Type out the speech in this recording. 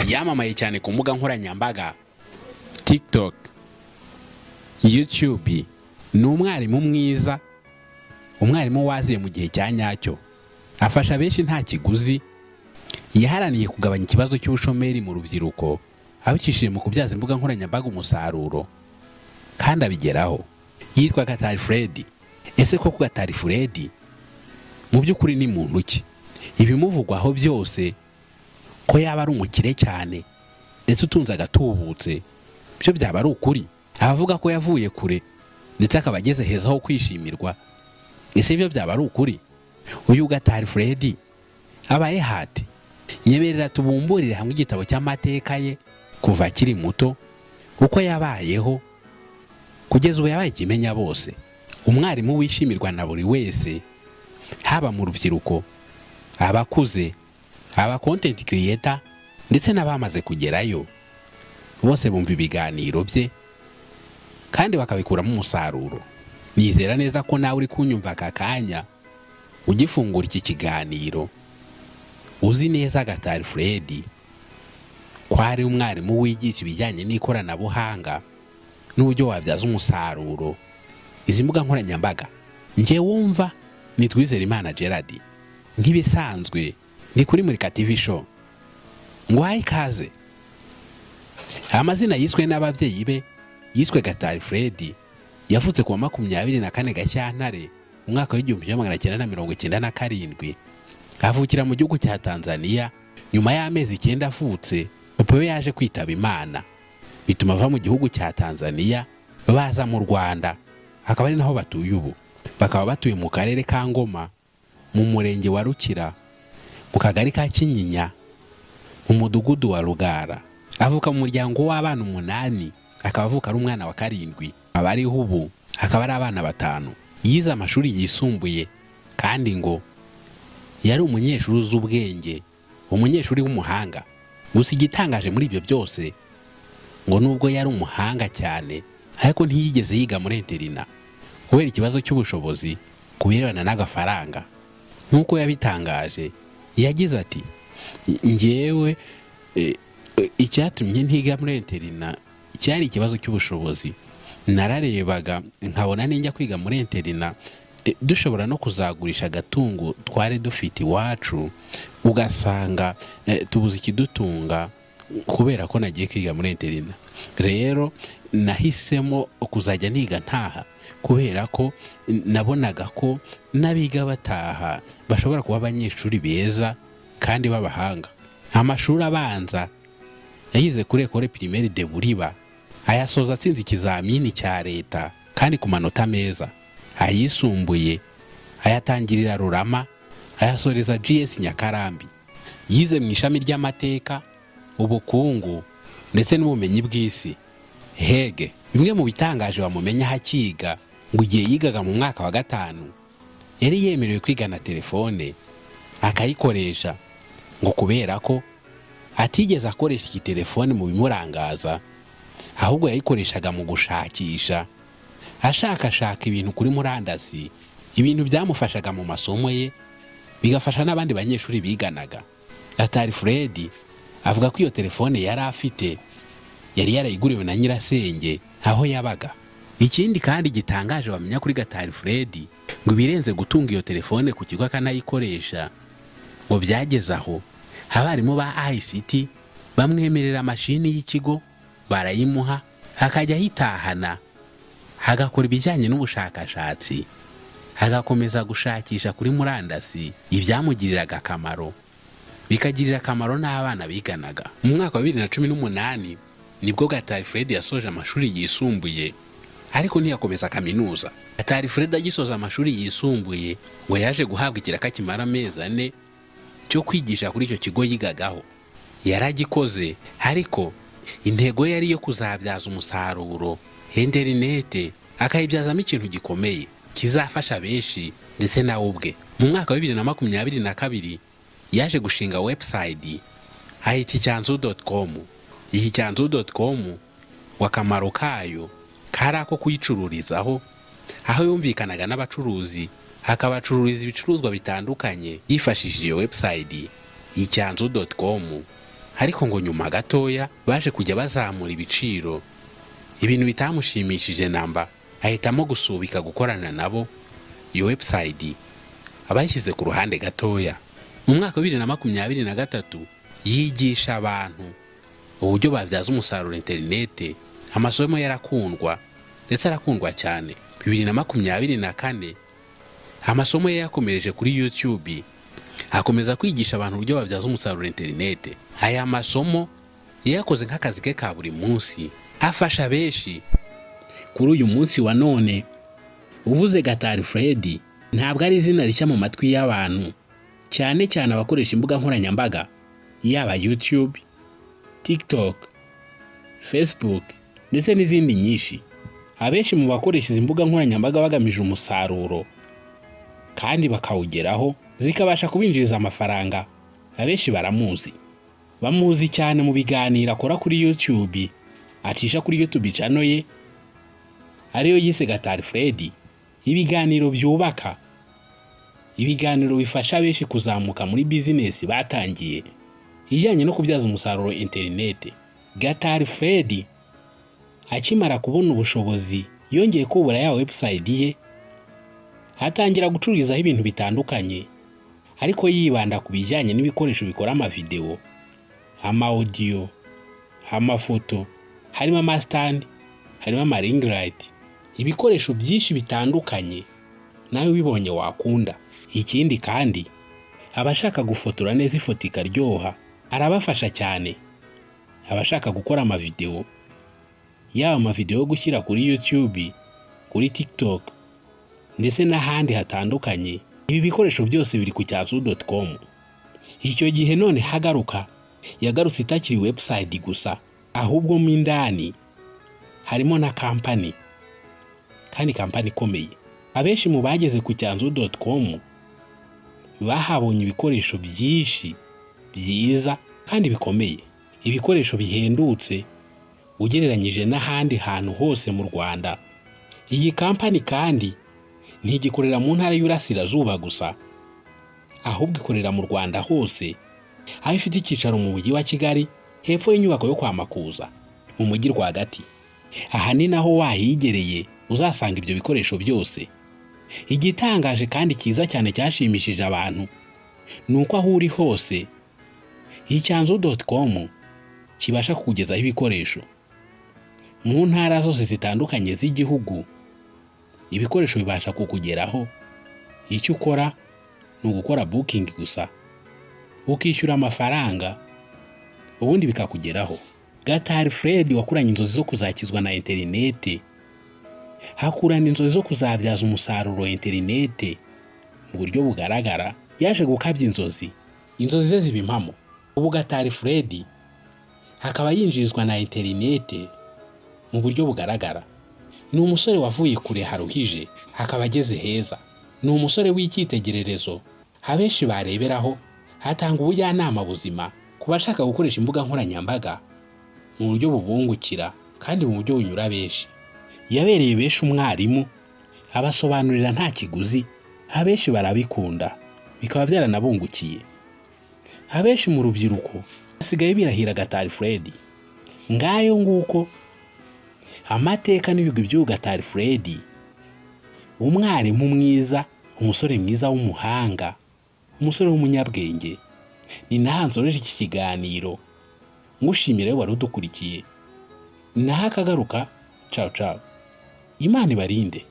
Yamamaye cyane ku mbuga nkoranyambaga, TikTok, YouTube. Ni umwarimu mwiza, umwarimu waziye mu gihe cya nyacyo, afasha benshi nta kiguzi. Yaharaniye kugabanya ikibazo cy'ubushomeri mu rubyiruko abicishije mu kubyaza imbuga nkoranyambaga umusaruro, kandi abigeraho. Yitwa Gatari Fred. Ese koko Gatari Fred mu by'ukuri ni muntu ki? Ibimuvugwaho byose ko yaba ari umukire cyane ndetse utunze agatubutse, byo byaba ari ukuri? Abavuga ko yavuye kure ndetse akaba ageze heza ho kwishimirwa, ese byo byaba ari ukuri? Uyu Gatari Fred abaye hati? Nyemerera tubumburire hamwe igitabo cy'amateka ye kuva akiri muto, uko yabayeho kugeza ubu yabaye ikimenya bose, umwarimu wishimirwa na buri wese, haba mu rubyiruko, abakuze, aba content creator ndetse n'abamaze kugerayo. Bose bumva ibiganiro bye kandi bakabikuramo umusaruro. Nizera neza ko nawe uri kunyumva aka kanya, ugifungura iki kiganiro, uzi neza Gatari Fred, ko ari umwarimu wigisha ibijyanye n'ikoranabuhanga n'uburyo wabyaza umusaruro izi mbuga nkoranyambaga. Njye wumva ni Twizerimana Gerard, nk'ibisanzwe ni kuri Murika TV Show. Nguhaye ikaze. Amazina yiswe n'ababyeyi be, yiswe Gatari Fred. Yavutse ku wa 24 Gashyantare mu mwaka w'1997, avukira mu gihugu cya Tanzania. Nyuma y'amezi 9 avutse, papa we yaje kwitaba Imana, bituma ava mu gihugu cya Tanzania baza mu Rwanda, akaba ari naho batuye ubu. Bakaba batuye mu Karere ka Ngoma, mu Murenge wa Rukira, mu Kagari ka Kinyinya, mu Mudugudu wa Rugara. Avuka mu muryango w'abana umunani, akaba avuka ari umwana wa karindwi. Abariho ubu akaba ari abana batanu. Yize amashuri yisumbuye, kandi ngo yari umunyeshuri uzi ubwenge, umunyeshuri w'umuhanga. Gusa igitangaje muri ibyo byose, ngo nubwo yari umuhanga cyane, ariko ntiyigeze yiga muri internat kubera ikibazo cy'ubushobozi ku birebana n'agafaranga. Nk'uko yabitangaje, yagize ati: "Ngewe icyatumye ntiga muri internat cyari ikibazo cy'ubushobozi. Nararebaga nkabona ninjya kwiga muri internat, dushobora no kuzagurisha agatungo twari dufite iwacu, ugasanga tubuze ikidutunga kubera ko nagiye kwiga muri internat. Rero nahisemo kuzajya niga ntaha, kubera ko nabonaga ko n'abiga bataha bashobora kuba abanyeshuri beza kandi b'abahanga." Amashuri abanza yayize kuri École Primaire de Buriba, ayasoza atsinze ikizamini cya leta kandi ku manota meza. Ayisumbuye ayatangirira Rurama, ayasoreza GS Nyakarambi. Yize mu ishami ry'amateka, ubukungu ndetse n'ubumenyi bw'isi, HEG. Bimwe mu bitangaje wamumenya akiga, ngo igihe yigaga mu mwaka wa gatanu yari yemerewe kwiga na telefone akayikoresha, ngo kubera ko atigeze akoresha iyi telefone mu bimurangaza, ahubwo yayikoreshaga mu gushakisha, ashakashaka ibintu kuri murandasi, ibintu byamufashaga mu masomo ye, bigafasha n'abandi banyeshuri biganaga. Gatari Fred avuga ko iyo telefone yari afite yari yarayiguriwe na nyirasenge aho yabaga. Ikindi kandi gitangaje wamenya kuri Gatari Fred, ngo ibirenze gutunga iyo telefone ku kigo akanayikoresha, ngo byageze aho abarimu ba ICT bamwemerera mashini y'ikigo, barayimuha, akajya ayitahana, agakora ibijyanye n'ubushakashatsi, agakomeza gushakisha kuri murandasi ibyamugiriraga akamaro, bikagirira akamaro n'abana biganaga. Mu mwaka wa 2018 nibwo Gatari Fred yasoje amashuri yisumbuye, ariko ntiyakomeza kaminuza. Gatari Fred agisoza amashuri yisumbuye, ngo yaje guhabwa ikiraka kimara amezi 4 cyo kwigisha kuri icyo kigo yigagaho. Yaragikoze, ariko intego ye yari iyo kuzabyaza umusaruro interinete, akayibyazamo ikintu gikomeye kizafasha benshi ndetse nawe ubwe. Mu mwaka wa 2022 yaje gushinga website, ayita icyanzu.com. Iyi icyanzu.com, ngo akamaro kayo kari ako kuyicururizaho, aho yumvikanaga n'abacuruzi, akabacururiza ibicuruzwa bitandukanye yifashishije iyo website icyanzu.com. Ariko ngo nyuma gatoya baje kujya bazamura ibiciro, ibintu bitamushimishije namba, ahitamo gusubika gukorana nabo. Iyo website abayishyize ku ruhande gatoya. Mu mwaka wa 2023 yigisha abantu uburyo babyaza umusaruro interinete. Amasomo yarakundwa ndetse arakundwa cyane. 2024 amasomo ye yakomereje kuri YouTube, akomeza kwigisha abantu uburyo babyaza umusaruro interinete. Aya masomo yayakoze nk'akazi ke ka buri munsi, afasha benshi. Kuri uyu munsi wa none, uvuze Gatari Fred, ntabwo ari izina rishya mu matwi y'abantu, cyane cyane abakoresha imbuga nkoranyambaga, yaba YouTube, TikTok, Facebook ndetse n'izindi nyinshi. Abenshi mu bakoresha izi mbuga nkoranyambaga bagamije umusaruro kandi bakawugeraho, zikabasha kubinjiriza amafaranga, abenshi baramuzi. Bamuzi cyane mu biganiro akora kuri YouTube, acisha kuri YouTube channel ye ariyo yise Gatari Fred. Ibiganiro byubaka, ibiganiro bifasha benshi kuzamuka muri bizinesi batangiye ijyanye no kubyaza umusaruro interinete. Gatari Fred akimara kubona ubushobozi, yongeye kubura ya website ye, atangira gucururizaho ibintu bitandukanye, ariko yibanda ku bijyanye n'ibikoresho bikora amavidewo, ama audio, amafoto, harimo ama stand, harimo ama ring light, ibikoresho byinshi bitandukanye nawe ubibonye wakunda. Ikindi kandi, abashaka gufotora neza ifoto ikaryoha arabafasha cyane. Abashaka gukora amavidewo, yaba amavidewo yo gushyira kuri YouTube, kuri TikTok ndetse n'ahandi hatandukanye, ibi bikoresho byose biri ku cyanzu.com. Icyo gihe none hagaruka, yagarutse itakiri website gusa, ahubwo mo indani harimo na kampani, kandi kampani ikomeye. Abenshi mu bageze ku cyanzu.com bahabonye ibikoresho byinshi byiza kandi bikomeye, ibikoresho bihendutse ugereranyije n'ahandi hantu hose mu Rwanda. Iyi kampani kandi ntigikorera mu ntara y'Iburasirazuba gusa, ahubwo ikorera mu Rwanda hose, aho ifite icyicaro mu mujyi wa Kigali, hepfo y'inyubako yo kwa Makuza mu mujyi rwagati. Aha ni naho wahigereye uzasanga ibyo bikoresho byose. Igitangaje kandi cyiza cyane cyashimishije abantu ni uko aho uri hose icyanzu.com kibasha kukugezaho ibikoresho mu ntara zose zitandukanye z'igihugu. Ibikoresho bibasha kukugeraho. Icyo ukora ni ugukora booking gusa, ukishyura amafaranga, ubundi bikakugeraho. Gatari Fred wakuranye inzozi zo kuzakizwa na interinete, hakurana inzozi zo kuzabyaza umusaruro interinete mu buryo bugaragara, yaje gukabya inzozi, inzozi ze ziba impamo. Ubu Gatari Fred akaba yinjirizwa na interinete mu buryo bugaragara. Ni umusore wavuye kure haruhije, akaba ageze heza. Ni umusore w'icyitegererezo abenshi bareberaho. Hatanga ubujyanama buzima ku bashaka gukoresha imbuga nkoranyambaga mu buryo bubungukira kandi mu buryo bunyura benshi. Yabereye benshi umwarimu, abasobanurira nta kiguzi, abenshi barabikunda, bikaba byaranabungukiye. Abenshi mu rubyiruko basigaye birahira Gatari Fred. Ngayo nguko amateka n'ibigwi by'uyu Gatari Fred, umwarimu mwiza, umusore mwiza w'umuhanga, umusore w'umunyabwenge. Ni naha nsoreje iki kiganiro, ngushimire wari udukurikiye. Naho akagaruka, cawu cawu, Imana ibarinde.